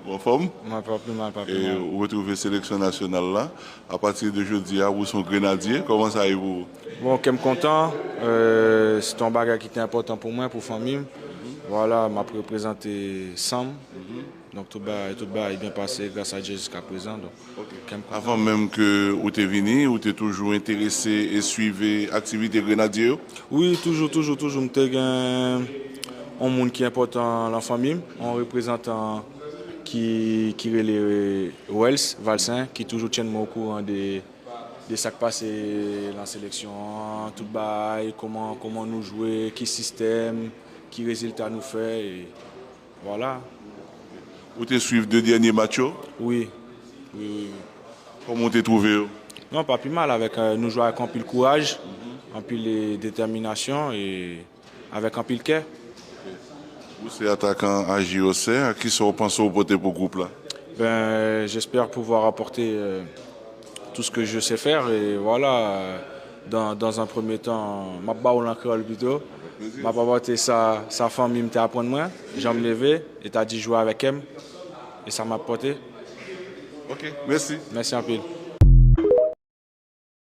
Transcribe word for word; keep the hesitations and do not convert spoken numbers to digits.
Ou anfòm? Mwen pa pi mal, pa pi E mal. ou retwouve seleksyon nasyonal la. Apati de jodi a, ou se yon grenadye. Kòman sa ye pou ou? Bon, kè m kontan. Euh, se te yon bagay ki te enpòtan pou mwen, pou fanmi m. Vwala, m ap reprezante san m. Donk, tout bagay, tout bagay byen pase gras a Dye jiska prezan. Donk, kè m kontan. Avan menm ke ou te vini, ou te toujou enterese e swive aktivite grenadye yo? Wi, toujou, toujou, toujou. M te gen yon moun ki enpòtan nan fanmi m, yon reprezantan ki, ki rele Wels Valsen, ki toujou tyenn mwen okouran de, de sa k pase nan seleksyon an, tout bagay, kòman, kòman nou jwe, ki sistèm, ki rezilta nou fè, e vwala. Ou te swiv de dènye match yo? Wi, wi, wi, wi. Kòman ou te twouve yo? Non, pa pi mal, avèk, euh, nou jwe avèk anpil kouraj, anpil, euh, detèminasyon e avèk anpil kè. Ou se atakan a J O C, a kisa ou panse ou pote pou gwoup la? Ben, j'espère pouvoir apporter, euh, tout ce que je sais faire et voilà, euh, dans, dans un premier temps, m ap ba w l an kreyòl pito. M ap apòte sa, sa fanmi m te aprann mwen, jan m leve, e ta di jwe avèk kè m, e sa m ap pòte. Ok, mèsi. Mèsi anpil.